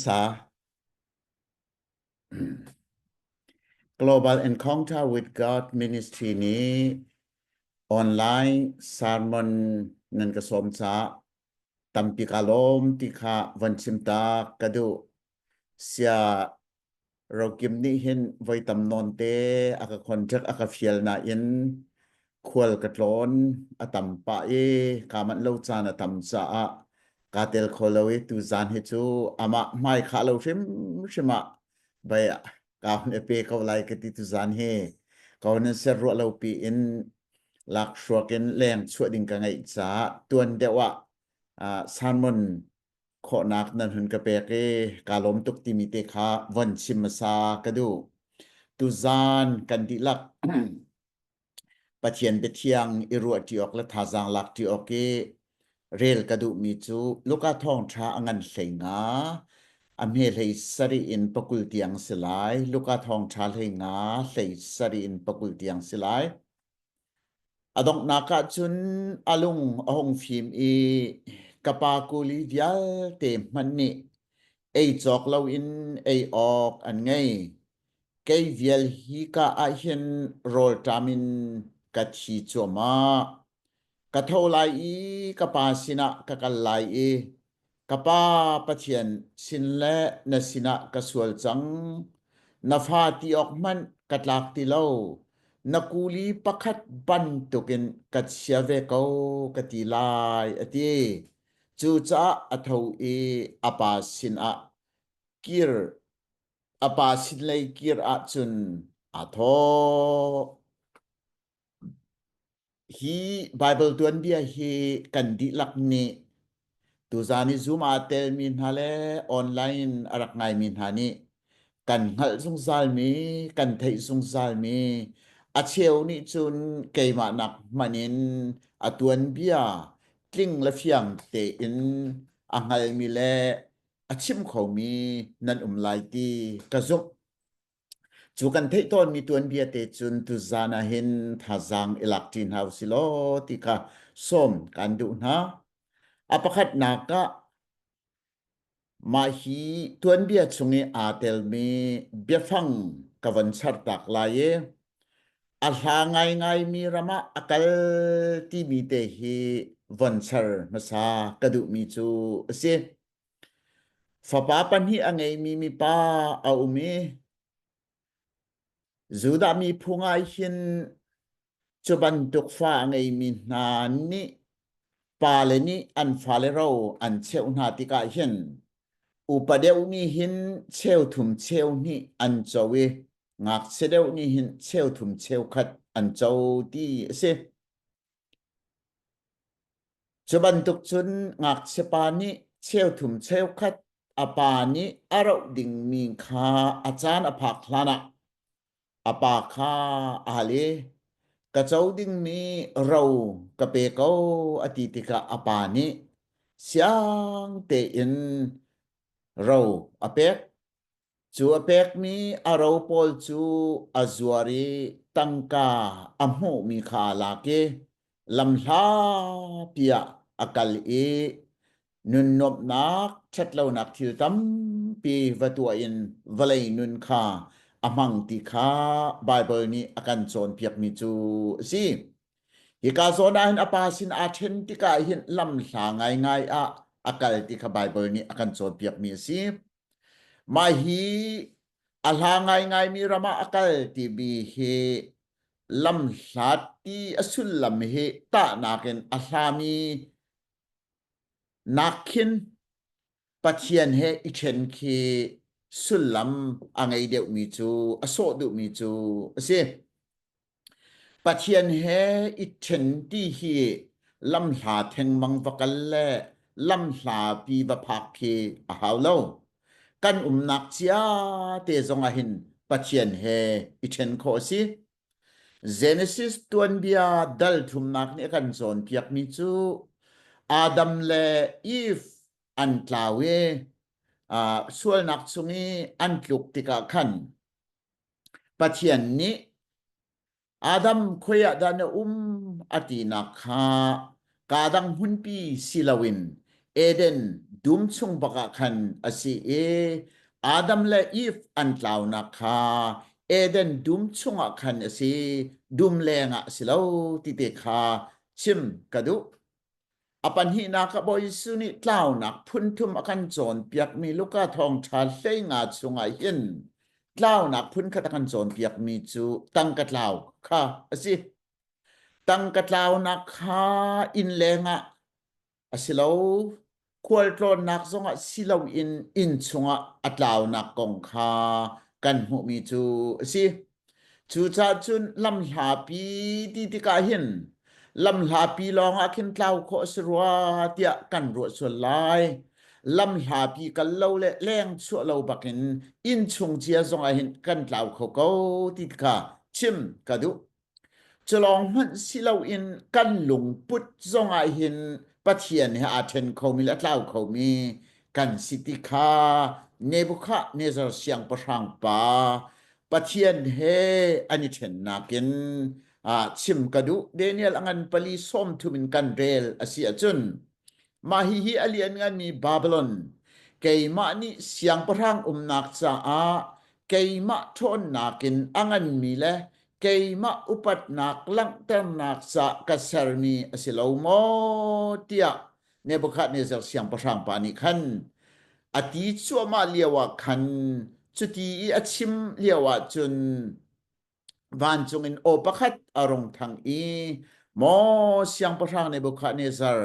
Sa Global Encounter with God Ministry nih online sermon nan ka sawm caah tampi ka lawm ti kha von chim ta ka duh. Sia Rokim nih hin voi tam nawn te a ka contact a ka fial nain khual ka tlawn a tam pah i kaa manh lo caan a tam caah kaa tel kho lo i tuzaan hi cu amah hmai khah lo hrimhrim ah bai kaa hun i pe ko lai ka ti tuzaan hi ka hun in ser ruah lo pi in lakhruak in leng chuah ding ka ngeih caah tuan deuh ah sermon khawhnak nan hun ka pek i kaa lawm tuk timi te kha von chim hmasa ka duh. Tuzaan kan dihlak Pathian biathiang i ruahṭi awk le thazaang lakṭi awk i rel ka duhmi cu Luka thawngṭha a ngan hlei nga, a hme hlei sarih in pakul tiang si lai. Luka thawngṭha hlei nga, hlei sarih in pakul tiang si lai. A donghnak ah cun a lung a hung fim i ka pa kuli vialte hmanh nih ei cawk loin ei awk an ngei. Kei vial hika ah hin rawlṭam in ka thi cuahmah. Ka tho lai i ka pa sinah ka kal lai i Ka Pa Pathian sin le na sinah ka sual cang. Na fa ti awk hmanh ka tlak ti lo. Na kuli pakhat bantukin ka chia ve ko ka ti lai, a ti. Cucaah a tho i a pa sinah kir a pa sin lei kir ahcun aa thawh. Hi Baibal tuanbia hi kan dihlak nih tuzaan i Zoom aa telmi hna le online a rak ngaimi hna nih kan hngalh zungzalmi, kan theih zungzalmi, a cheu nih cun keimah nak hmanh in a tuanbia tling le fiang tein a hngalmi le a chim khomi nan um lai ti ka zumh. Cu kan theih tawnmi tuanbia te cun tuzaan ah hin thazaang i lak ṭi hna usih law ti kha sawm kan duh hna. A pakhatnak ah mah hi tuanbia chung i aa telmi biafang ka von chartak lai i a hla ngaingaimi ram ah a kal timi te hi von char hmasa ka duhmi cu a si. Fapa pahnih a ngeimi mipa a um i Judah mi phung ah hin cu bantuk fa a ngeimi hna nih pale nih an fale ro an cheuh hna tikah hin upa deuh nih hin cheuthum cheuhnih an co i ngakchia deuh nih hin cheuthum cheukhat an co ti a si. Cu bantuk cun ngakchiapa nih cheuthum cheukhat a pa nih a roh dingmi kha a caan a phak hlanah a pa kha a hal i ka co dingmi ro ka pe ko a ti tikah a pa nih siang tein ro a pek. Cu a pekmi a ro pawl cu a zuar i tangka a hmuhmi kha aa lak i lamhlapi ah a kal i nunnuamhnak ṭhatlonak thil tampi va tuah in vawlei nun kha a hmang ti kha Baibal nih a kan cawnpiakmi cu a si. Hika zawn ah hin a pa sin aa ṭhen tikah hin lamhla ngaingai ah a kal ti kha Baibal nih a kan cawnpiakmi a si. Mah hi a hla ngaingaimi ram ah a kal timi hi lamhlat ti a sullam hi tahnak in a hlami nak khin Pathian he i ṭhen khi sullam a ngei deuhmi cu a sawh duhmi cu a si. Pathian he i ṭhen ti hi lamhla thengmang va kal le lamhlapi va phak khi a hau lo. Kan umnak cia te zong ah hin Pathian he i ṭhen khawh a si. Genesis tuanbia dal thumnak nih a kan cawnpiakmi cu Adam le Eve an tlau i uh, sualnak chung i an tluk tikah khan Pathian nih Adam khoi ah dah na um a tinak kha kaa dang hmunpi si loin Eden dum chung bak ah khan a si i Adam le Eve an tlaunak kha Eden dum chungah khan a si, dum lengah a si lo ti te kha chim ka duh. A pahnihnak ah Bawi Jesuh nih tlaunak phunthum a kan cawnpiakmi Luka thawngṭha 15 chungah hin tlaunak phunkhat a kan cawnpiakmi cu tangka tlau kha a si. Tangka tlaunak kha inn lengah a si lo, khualtlawnnak zongah si loin inn chungah a tlaunak kong kha kan hmuhmi cu a si. Cucaah cun lamhlapi ti tikah hin lamhlapi lawngah khin tlau khawh a si rua tiah kan ruah sual lai. Lamhlapi kal lo le leng chuah lo bakin inn chung cia zongah hin kan tlau kho ko ti kha chim ka duh. Culawng hmanh si loin kan lungput zongah hin Pathian he aa ṭhen khomi le a tlau khomi kan si ti kha Nebuchadnezzar siangpahrang pa Pathian he an i ṭhennak in chim ka duh. Daniel a ngan pali 30 in kan rel a si ahcun mah hihi a liannganmi Babylon keimah nih siangpahrang umnak caah keimah ṭhawnnak in a nganmi le keimah upatnak langhternak ca ka sermi a si lo maw tiah Nebuchadnezzar siangpahrang pa nih khan a ti cuahmah lio ah khan cuti i a chim lio ah cun vancung in aw pakhat a rung thang i maw siangpahrang Nebuchadnezzar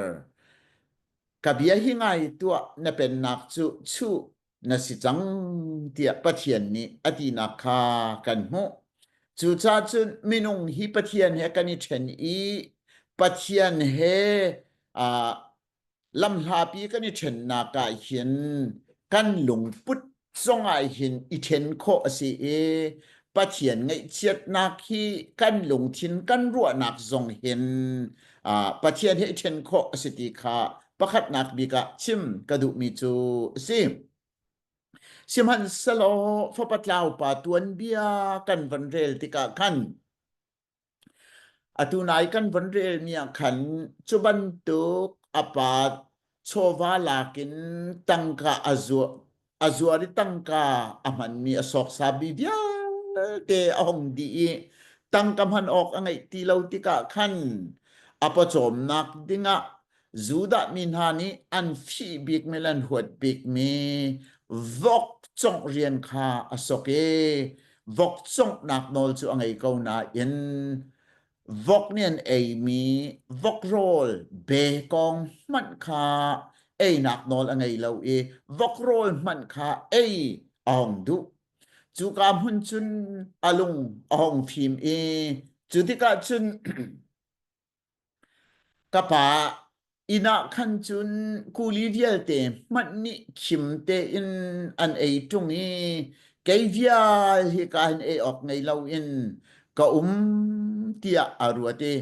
ka bia hi ngai tuah na pennak cu chuh na si cang tiah Pathian nih a tinak kha kan hmuh. Cucaah cun minung hi Pathian he kan i ṭhen i Pathian he uh, lamhlapi kan i ṭhennak ah hin kan lungput zongah hin i ṭhen khawh a si i Pathian ngaihchiatnak hi kan lungthin kan ruahnak zong hin uh, Pathian he i ṭhen khawh a si ti kha pakhatnak bik ah chim ka duhmi cu a si. Sihmanhsehlaw fapa tlau pa tuanbia kan van rel tikah khan atu nai kan van relmi ah khan cu bantuk a pa chawva lakin tangka a zuah a zuar i tangka a hmanmi a sawksabi vialte a hong dih i tangka hman awk a ngeih ti lo tikah khan a pawcawmnak dingah Judah mi hna nih an fih bikmi le an huat bikmi vok congh rian kha a sok i vok conghnak nawl cu a ngei ko nain Vok nih an eimi vok rawl bekawng hmanh kha einak nawl a ngei lo i vok rawl hmanh kha ei a hong duh. Cuka hmun cun a lung a hong fim i cu tikah cun Ka pa inn ah khan cun kuli vialte hmanh nih khim tein an ei ṭung i kei vial hika hin ei awk ngei loin ka um tiah a ruat i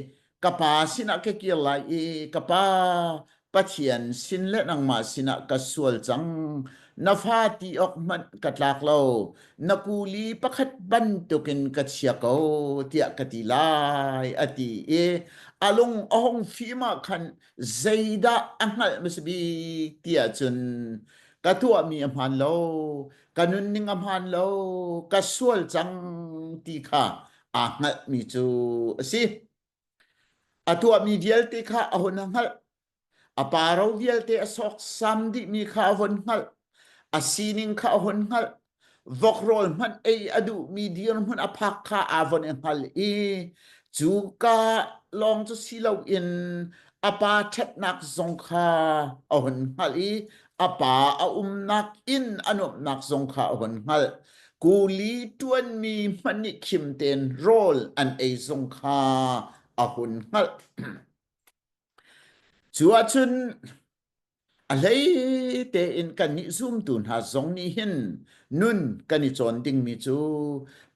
ka pa sinah ka kir lai i ka pa Pathian sin le nangmah sinah ka sual cang. Na fa ti awk hmanh ka tlak lo. Na kuli pakhat bantukin ka chia ko tiah ka ti lai a ti i a lung a hung fim ah khan zeidah a hngalh hmasa bik ti ahcun ka tuahmi a hmaan lo, ka nunning a hmaan lo, ka sual cang ti kha aa hngalhmi cu a si. A tuahmi vialte kha a hun hngalh. A pa ro vialte a sawksam dihmi kha a hun hngalh. A sining kha a hun hngalh. Vok rawl hmanh ei a duhmi dirhmun a phak kha aa von i hngal i cuka lawng cu si loin a pa ṭhatnak zong kha a hun hngalh i a pa a umnak inn a nuamhnak zong kha a hun hngalh. Kuli ṭuanmi hmanh nih khim tein rawl an ei zong kha a hun hngalh. Cu ahcun a hlei tein kannih zumtu hna zong nih hin nun kan i cawn dingmi cu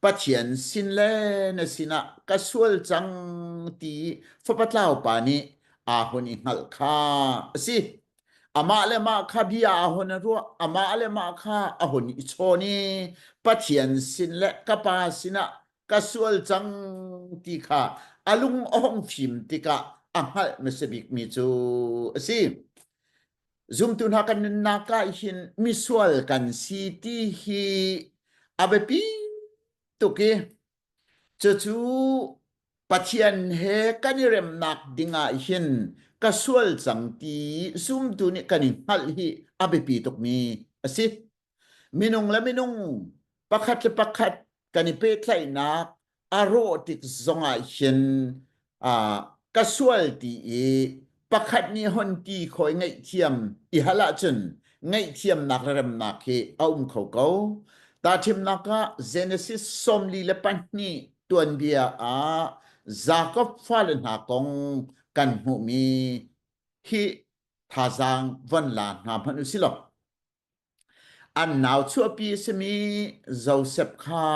Pathian sin le na sinah ka sual cang ti fapa tlau pa nih aa hun i hngalh kha a si. Amah le mah kha bia a hun ruah, amah le mah kha a hun i chawn i Pathian sin le ka Pa sinah ka sual cang ti kha a lung a hung fim tikah a hngalh hmasa bikmi cu a si. Zumtu hna kan nunnak ah hin misual kan si ti hi a biapi tuk i cucu Pathian he kan i remnak ding ah hin ka sual cang ti zumtu nih kan i hngalh hi a biapi tukmi a si. Minung le minung pakhat le pakhat kan i pehtlaihnak a rawh tik zongah hin ka sual ti i pakhat nih hon ti khawi ngaihthiam i hal ahcun ngaihthiamnak le remnak hi a um kho ko. Tahthimnak ah Genesis 42 tuanbia ah Jakob fale hna kong kan hmuhmi hi thazaang von la hna hmanh u si law An nau chuahpi a simi Josef kha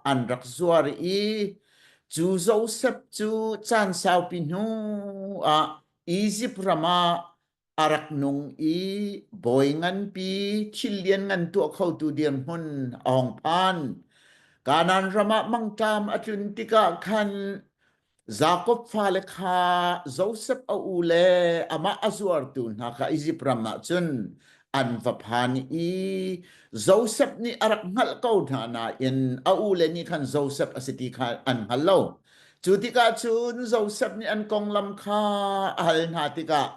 an rak zuar i cu Josef cu caan saupi hnu ah Izipt ram ah a rak nung i bawi nganpi thil lianngan tuah khotu dirhmun a hung phan. Kanaan ram ah mangṭam a tlun tikah khan Jakob fale kha Josef a u le amah a zuartu hna kha Izipt ram ah cun an va phan i Josef nih a rak hngalh ko hna nain a ule nih khan Josef a si ti kha an hngal lo. Cu tikah cun Josef nih an konglam kha a hal hna tikah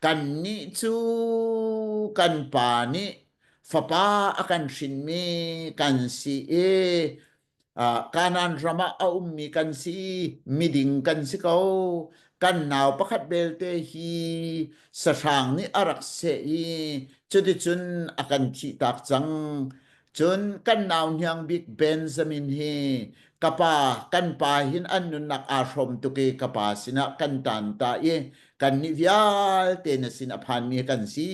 kannih cu kan pa nih fapa a kan hrinmi kan si i Kanaan ram ah a ummi kan si, miding kan si ko. Kan nau pakhat belte hi sahrang nih a rak seh i cuticun a kan thihtak cang. Cun kan nau hniang bik Benjamin hi ka pa, kan pa hin an nunnak aa hrawm tuk i ka pa sinah kan tan ta i kannih vialte na sin a phanmi kan si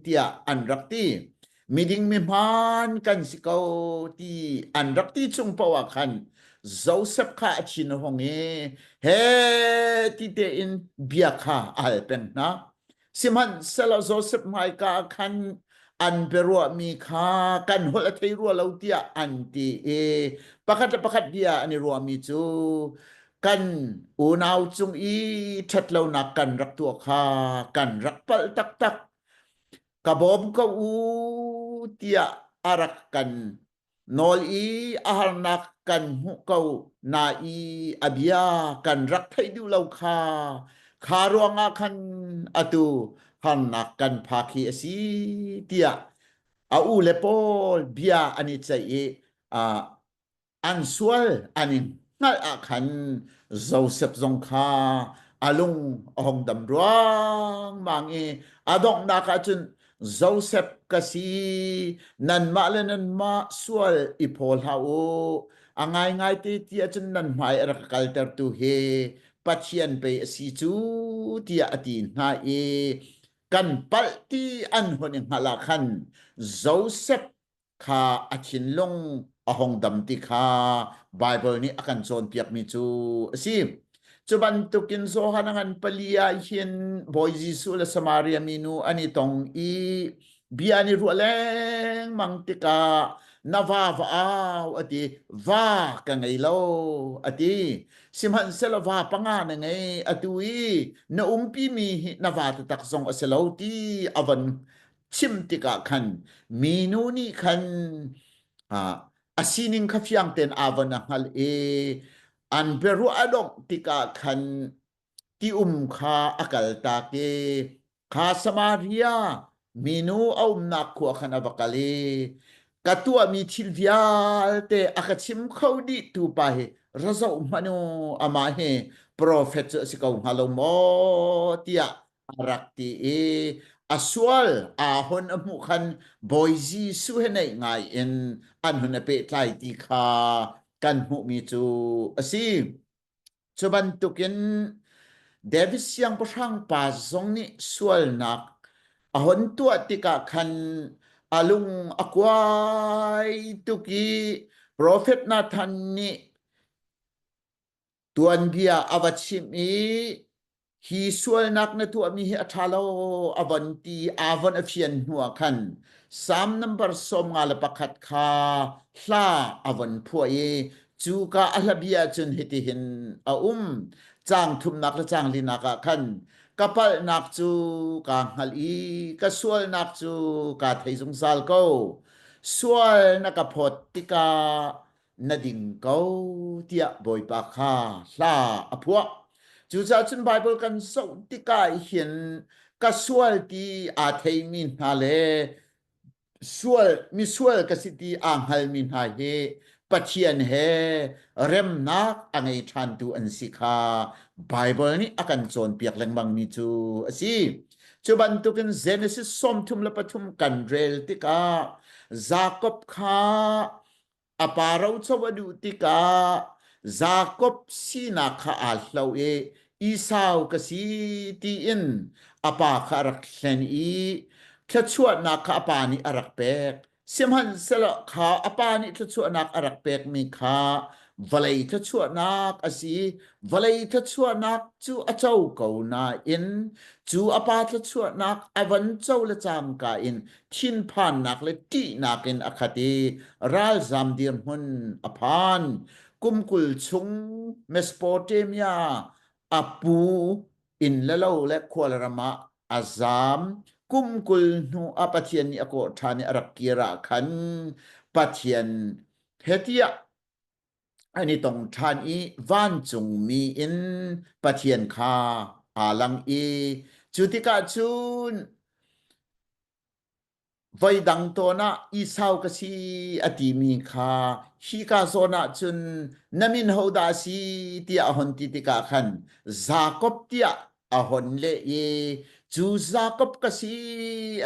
tiah an rak ti. Miding mihmaan kan si ko ti an rak ti chung paoh ah khan Joseph kha a thin a hung i he ti tein bia kha a hal peng hna. Sihmanhsehlaw Joseph hmaika ah khan an biaruahmi kha kan holh a thei rua lo tiah an ti i pakhat le pakhat bia an i ruahmi cu kan unau cung i ṭhatlonak kan rak tuah kha kan rak palh taktak ka bawm ko u tiah a rak kan nawl i a harnak kan hmuh ko na i a bia kan rak theih duh lo kha kha ruangah khan atu harnak kan phak hi a si tiah a u le pawl bia an i ceih i an sual an i hngalh ah khan Josef zong kha a lung a hung dam ruangmang i a donghnak ah cun Josef ka si nanmah le nanmah sual i phaw hlah u a ngaingai te ti ahcun nan hmai a rak kaltertu hi Pathian pei a si cu tiah a ti hna i kan palh ti an hun i hngalh ah khan Josef kha a thinlung a hung dam ti kha Baibal nih a kan cawnpiakmi cu a si. Cu bantukin Johan a ngan pali ah hin Bawi Jesuh le Samaria minu an i tong i bia an i ruah lengmang tikah na va va au a ti va ka ngei lo a ti sihmanhsehlaw va panga na ngei atu i na umpi mi hi na va taktak zong a si lo ti a von chim tikah khan minu nih khan a sining kha fiang tein aa von a hngalh i an biaruah a dongh tikah khan ti um kha a kaltak i kha Samaria minu a umnak khua khan a va kal i ka tuahmi thil vialte a ka chim kho dih tu pa hi ra zoh hmanh u amah hi profet cu a si ko hnga lo maw tiah a rak ti i a sual aa hon a hmuh khan Bawi Jesuh he naih ngai in an hun a pehtlai ti kha kan hmuhmi cu a si. Cu bantukin David siangpahrang pa zong nih sualnak a hon tuah tikah khan a lung a kuai tuk i profet Nathan nih Tuanbia a va chimh i hi sualnak na tuahmi hi a ṭha lo a von ti aa von a fian hnuah khan Psalm number 51 kha hla a von phuah i cuka a hlabia cun hitihin a um. Caang thumnak le caang linak ah khan. Ka palhnak cu kaa hngalh i ka sualnak cu kaa thei zungzal ko. Sual na ka phawt tikah na ding ko tiah Bawipa kha hla a phuah. Cucaah cun Baibal kan zoh tikah hin ka sual ti aa theimi hna le sual misual ka si ti aa hngalmi hna hi Pathian he remnak a ngei ṭhantu an si kha Baibal nih a kan cawnpiak lengmangmi cu a si. Cu bantukin Genesis 33 kan rel tikah Jakob kha A pa roco a duh tikah Jakob sinak kha aa hloh i Esau ka si tiin a pa kha a rak hlen i thluachuahnak kha a pa nih a rak pek. Sihmanhsehlaw kha a pa nih thluachuahnak a rak pekmi kha vawlei thluachuahnak a si. Vawlei thluachuahnak cu a co ko nain cu a pa thluachuahnak a van co le cangka in thinphannak le ṭihnak in a khat i ralzam dirhmun a phan. Kum 20 chung Mesopotamia a pu inn le lo le khualram ah a zaam. Kum 20 hnu ah Pathian nih a kawh ṭhan i a rak kir ah khan Pathian he tiah an i tong ṭhan i vancungmi in Pathian kha aa lang i cu tikah cun voi dang tawn ah Esau ka si a timi kha hika zawn ah cun na min hodah a si tiah a hon ti tikah khan Jakob tiah a hon leh i cu Jakob ka si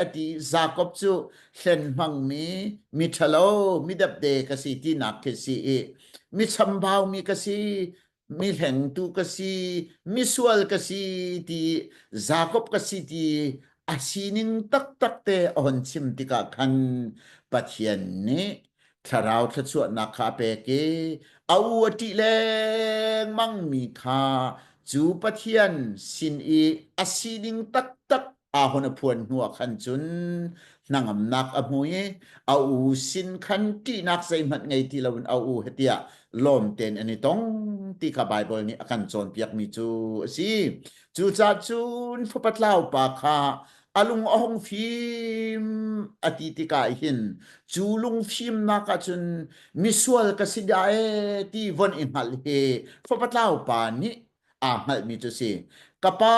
a ti. Jakob cu hlen hmangmi mi ṭhalo mi depde ka si tinak khi si i mi chambaumi ka si mi hlengtu ka si misual ka si ti Jakob ka si ti a sining taktak te a hon chim tikah khan Pathian nih thlarau thluachuahnak kha a pek i a u a ṭih lengmangmi kha cu Pathian sin i a sining taktak aa hon a phuan hnuah khan cun hnangamnak a hmu i a u sin khan ṭihnak zeihmanh ngei ti loin a u he tiah lawm tein an i tong ti kha Baibal nih a kan cawnpiakmi cu a si. Cucaah cun fapa tlau pa kha a lung a hung fim a ti tikah hin cu lungfimnak ah cun misual ka si dah ee ti von i hngalh hi fapa tlau pa nih aa hngalhmi cu si. Ka pa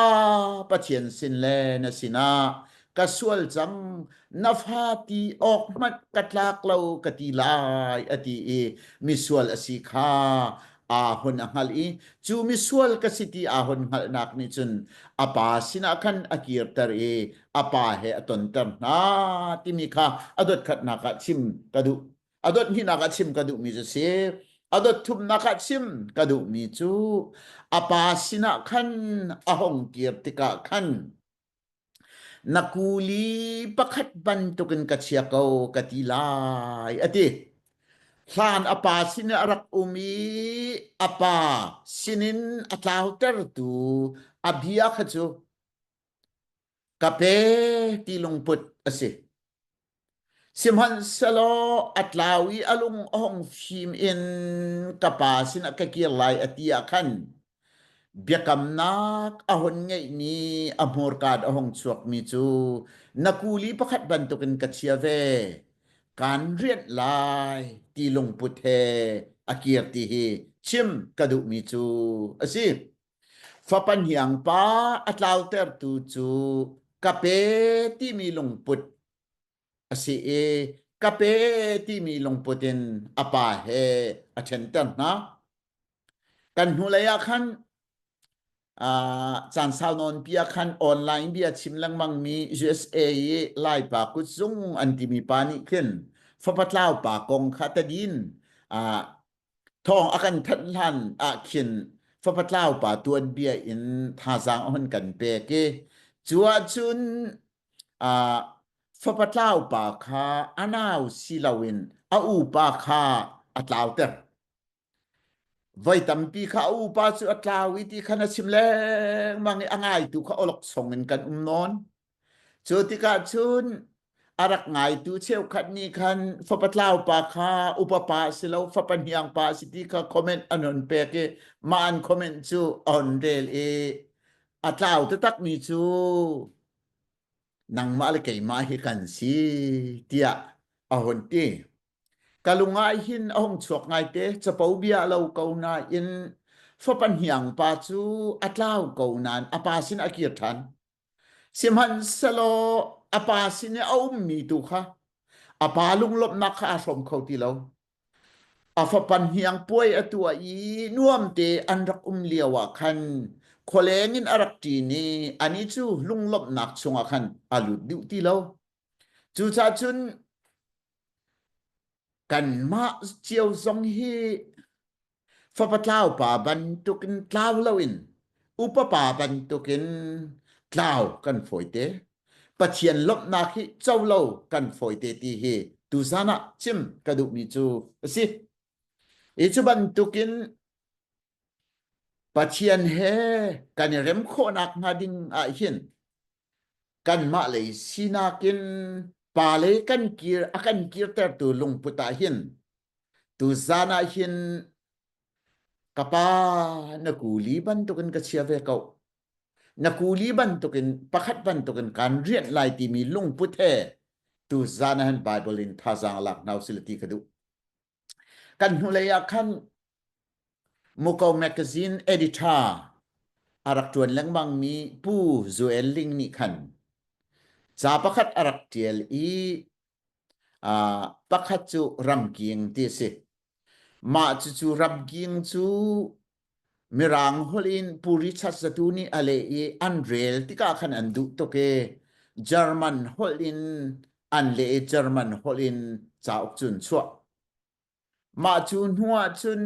Pathian sin le na sinah ka sual cang na fa ti awk hmanh ka tlak lo ka ti lai a ti i misual a si kha aa hun a hngalh i cu misual ka si ti aa hun hngalhnak nih cun a pa sinah khan a kirter i a pa he a tonter hna timi kha a dotkhatnak ah chim ka duh. A dot hnihnak ah chim ka duhmi cu si. A dot thumnak ah chim ka duhmi cu a pa sinah khan a hong kir tikah khan na kuli pakhat bantukin ka chia ko ka ti lai a ti. Hlan a pa sin a rak um i a pa sinin a tlautertu a bia kha cu ka pe ti lungput a si. Sihmanhsehlaw a tlau i a lung a hung fim in ka pa sinah ka kir lai a ti ah khan biakamnak a hun ngeihmi a hmurka a hung chuakmi cu na kuli pakhat bantukin ka chia ve kaan rianh lai ti lungput he a kir ti hi chim ka duhmi cu a si. Fapa hniang pa a tlautertu cu ka pe timi lungput a si i ka pe timi lungput in a pa he a ṭhenter hna. Kan hnulei ah khan caan sau nawn pi ah khan online bia chim lengmangmi USA i Laipa kutzung an timi pa nih khin fapa tlau pa kong kha tadin thawng a kan thanh hlan ah khin fapa tlau pa tuanbia in thazaang a hun kan pek i cu ahcun fapa tlau pa kha a nau si loin a upa kha a tlauter. Voi tampi kha a upa cu a tlau i ti khan a chim lengmang i a ngaitu kha awlokchong in kan um nawn. Cu tikah cun a rak ngaitu cheukhat nih khan fapa tlau pa kha upa pa a si lo fapa hniang pa a si ti kha comment an hun pek i mah an comment cu a hun rel i. A tlau taktakmi cu nangmah le keimah hi kan si tiah a hun ti. Ka lung ah hin a hung chuak ngaite capo bia lo ko nain fapa hniang pa cu a tlau ko nain a pa sin a kir ṭhan. Sihmanhsehlaw a pa sin i a ummi tu kha a pa lunglawmhnak kha aa hrawm kho ti lo. A fapa hniang puai a tuah i nuamte an rak um lio ah khan khualeng in a rak ṭin i anih cu lunglawmhnak chungah khan a lut duh ti lo. Cucaah cun kanmah cio zong hi fapa tlau pa bantukin tlau loin upa pa bantukin tlau kan fawite. Pathian lawmhnak hi co lo kan fawite ti hi tuzan ah chim ka duhmi cu a si. I cu bantukin Pathian he kan i rem khawhnak hnga ding ah hin kanmah lei sinak in pa lei kan kir a kan kirtertu lungput ah hin tuzan ah hin ka pa na kuli bantukin ka chia ve ko na kuli bantukin pakhat bantukin kan rianh lai timi lungput he tuzan ah hin Bible in thazaang lak hna usih ti ka duh. Kan hnulei ah khan Muko Magazine editor a rak ṭuan lengmangmi Pu Joel Ling nih khan ca pakhat a rak ṭial i uh, pakhat cu ramking ti a si. Mah cucu ramking cu Mirang holh in Pu Richard Zatu nih a leh i an rel tikah khan an duh tuk i German holh in an leh i German holh in cauk cu an chuah. Mah cu hnu ah cun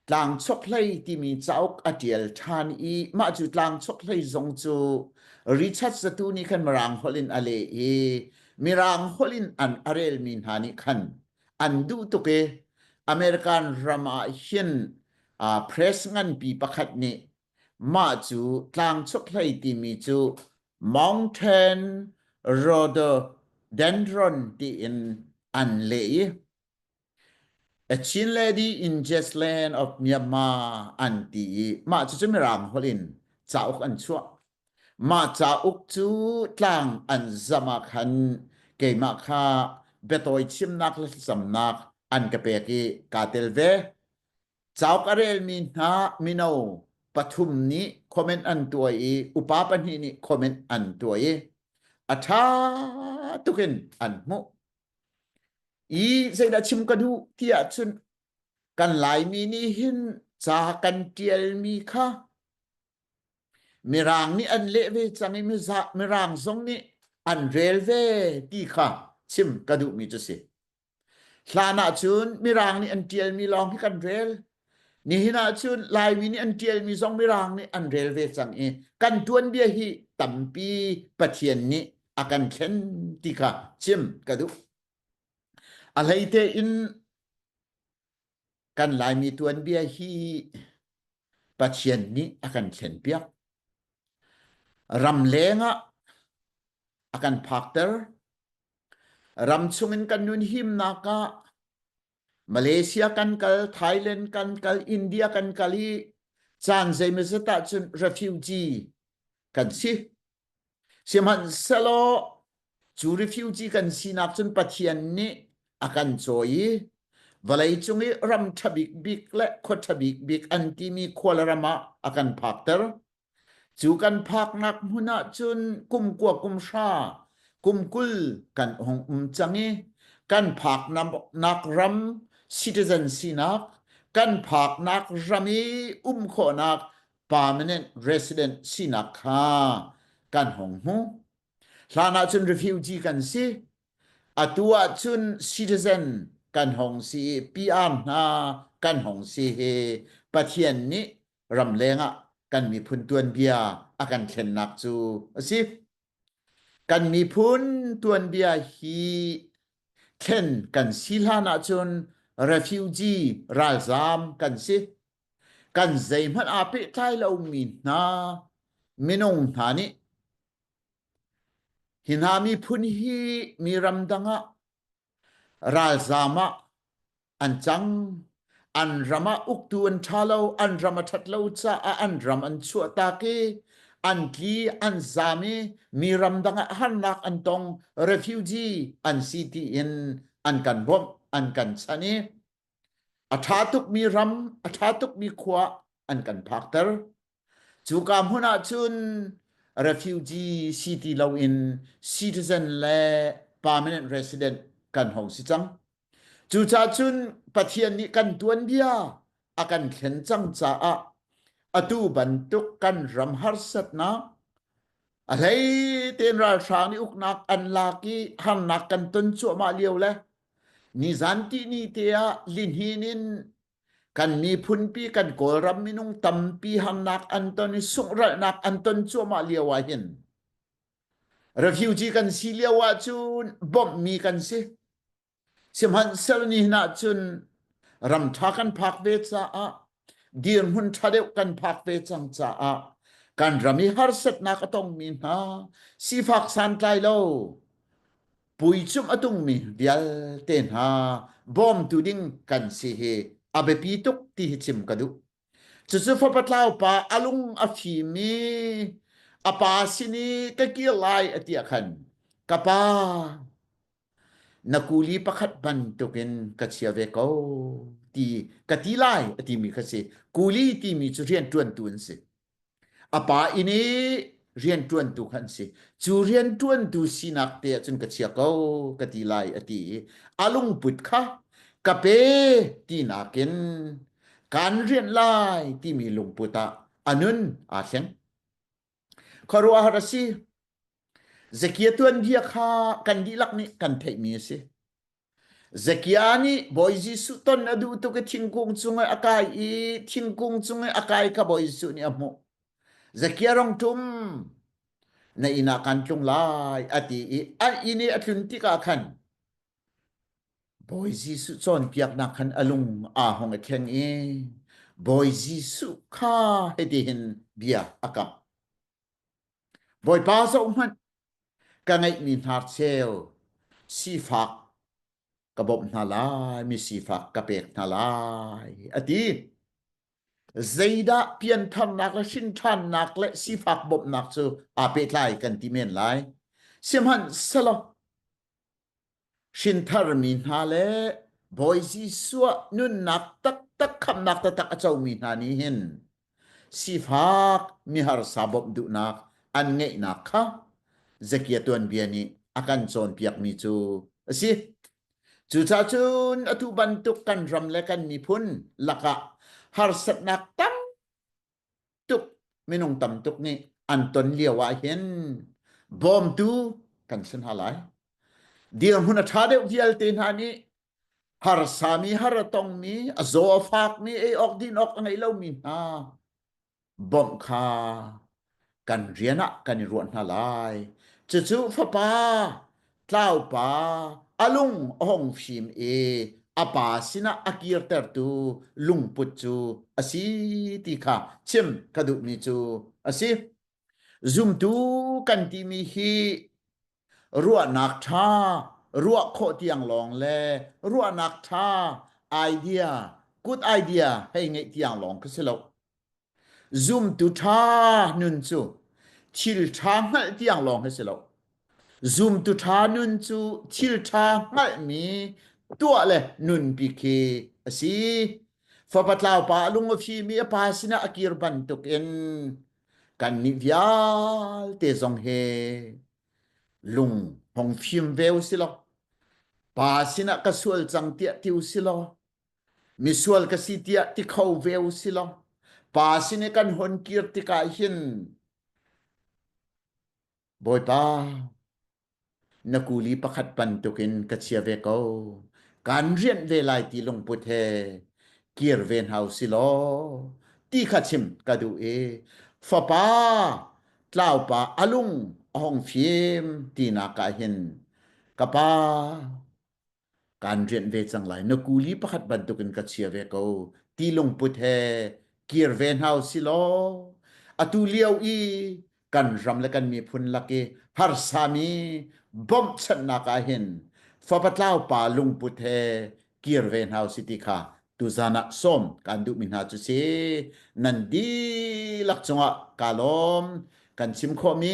Tlangchokhlei timi cauk a ṭial ṭhan i mah cu Tlangchokhlei zong cu Richard Zatu nih khan Mirang holh in a leh i Mirang holh in an a relmi hna nih khan an duh tuk i American ram ah hin uh, press nganpi pakhat nih mah cu tlangchokhlei timi cu Mountain Rhododendron tiin an leh i A Chin Lady in Just Land of Myanmar an ti i mah cucu Mirang holh in cauk an chuah. Mah cauk cu tlang an zam ah khan keimah kha biatawi chimnak le thlacamnak an ka pek i kaa tel ve. Cauk a relmi hna mino pathum nih comment an tuah i upa pahnih nih comment an tuah i a ṭha tuk in an hmuh. I zeidah chim ka duh ti ahcun kan Laimi nih hin ca kan ṭialmi kha Mirang nih an leh ve cang i Mirang zong nih an rel ve ti kha chim ka duhmi cu si. Hlan ahcun Mirang nih an ṭialmi lawng hi kan rel. Nihin ahcun Laimi nih an ṭialmi zong Mirang nih an rel ve cang i kan tuanbia hi tampi Pathian nih a kan thlen ti kha chim ka duh. A hleite in kan Laimi tuanbia hi Pathian nih a kan thlenpiak. Ramleng ah a kan phakter. Ram chungin kan nun himnak ah Malaysia kan kal, Thailand kan kal, India kan kal i caan zeimawzat ahcun refugee kan si. Sihmanhsehlaw cu refugee kan sinak cun Pathian nih a kan cawi i vawleicung i ram ṭha bikbik le khua ṭha bikbik an timi khua le ram ah a kan phakter. Cu kan phaknak hmun ah cun kum kua kum hra, kum 20 kan hung um cang i kan phaknak ram citizen sinak, kan phaknak ram i um khawhnak permanent resident sinak kha kan hung hmu. Hlan ahcun refugee kan si. Atu ahcun citizen kan hung si i PR hna kan hung si hi Pathian nih ramleng ah kan miphun tuanbia a kan thlennak cu a si. Kan miphun tuanbia hi thlen kan si hlan ahcun refugee ralzaam kan si. Kan zeihmanh aa pehtlai lomi hna minung hna nih hi hna miphun hi mi ramdang ah ralzaam ah an cang. An ram ah uktu an ṭha lo, an ram a ṭhat lo caah an ram an chuahtak i an tli, an zaam i mi ramdang ah harnak an tong, refugee an si tiin an kan bawmh, an kan chanh i a ṭha tukmi ram, a ṭha tukmi khua an kan phakter. Cuka hmun ah cun refugee si ti loin citizen le permanent resident kan hong si cang. Cucaah cun Pathian nih kan tuanbia a kan thlen cang caah atu bantuk kan ram harsatnak a hlei tein ralhrang nih uknak an lak i harnak kan ton cuahmah lio le nizan tihni te ah lihnin in kan miphunpi kan Kawlram minung tampi harnak an ton i sunghralhnak an ton cuahmah lio ah hin Refugee kan si lio ahcun bawmhmi kan si. Sihmanhsehlaw nihin ahcun ram ṭha kan phak ve caah dirhmun ṭha deuh kan phak ve cang caah kan ram i harsatnak a tongmi hna sifak santlai lo puicumh a tungmi vialte hna bawmtu ding kan si hi a biapi tuk ti hi chim ka duh. Cucu fapa tlau pa a lung a fim i a pa sin i ka kir lai a ti ah khan ka pa na kuli pakhat bantukin ka chia ve ko ti ka ti lai a timi kha si. Kuli timi cu rianṭuantu an si. A pa inn i rianṭuantu kha an si. Cu rianṭuantu sinak te ahcun ka chia ko ka ti lai a ti i a lungput kha ka pe tinak in kan rianh lai timi lungput ah a nun aa thleng. Khuaruahhar a si. Zakia tuanbia kha kan dihlak nih kan theihmi a si. Zakia nih Bawi Jesuh ton a duh tuk i thingkung cung i a kai i thingkung cung i a kai kha Bawi Jesuh nih a hmuh. Zakia rong ṭum, na inn ah kan tlung lai a ti i an inn i a tlun tikah khan Bawi Jesuh cawnpiaknak khan a lung aa hung i thleng i Bawi Jesuh kha hitihin bia a kamh. Bawipa zohhmanh, ka ngeihmi hnarcheu sifak ka bawmh hna lai, mi sifak ka pek hna lai, a ti. Zeidah piantharnak le hrinṭhannak le sifak bawmhnak cu aa pehtlai kan ti men lai. Sihmanhsehlaw Hrintharmi hna le Bawi Jesuh nunnak taktak khamhnak taktak a comi hna nih hin sifak miharsa bawmh duhnak an ngeihnak kha Zakia tuanbia nih a kan cawnpiakmi cu a si. Cucaah cun atu bantuk kan ram le kan miphun lakah harsatnak tam tuk minung tam tuk nih an ton lio ah hin bawmtu kan si hna lai. Dirhmun a ṭha deuh vialte hna nih harsami har a tongmi a zaw a fakmi ei awk din awk a ngei lomi hna bawmh kha kan rian ah kan i ruah hna lai. Cucu fapa tlaupa a lung a hung fim i a pa sinah a kirtertu lungput cu a si ti kha chim ka duhmi cu a si. Zumtu kan timi hi ruahnak ṭha ruah khawh tiang lawng le ruahnak ṭha idea good idea hei ngeih tiang lawng kha si lo. Zumtu ṭha nun cu thil ṭha hngalh tiang lawng hi si lo. Zumtu ṭha nun cu thil ṭha hngalhmi tuah le nunpi khi a si. Fapa tlaupa a lung a fimi a pa sinah a kir bantukin kannih vialte zong hi lung hong fim ve u si law pa sinah ka sual cang tiah ti u si law Misual ka si tiah ti kho ve u si law pa sin i kan hon kir tikah hin Bawipa na kuli pakhat bantukin ka chia ve ko kan rianh ve lai ti lungput he kir ve hna u si law ti kha chim ka duh i fapa tlaupa a lung a hong fim tinak ah hin ka pa Kaan rianh ve cang lai. Na kuli pakhat bantukin ka chia ve ko. Ti lungput he kir ve hna u si law atu lio i kan ram le kan miphun lak i harsami bawmhchanhnak ah hin fapa tlau pa lungput he kir ve hna u si ti kha. Tuzan ah sawm kaan duhmi hna cu si nan dihlak cungah kaa lawm. Kan chim khawhmi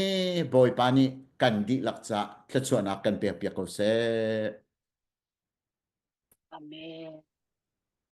Bawipa nih kan dihlak caah thluachuahnak kan pekpiak ko seh. Amen.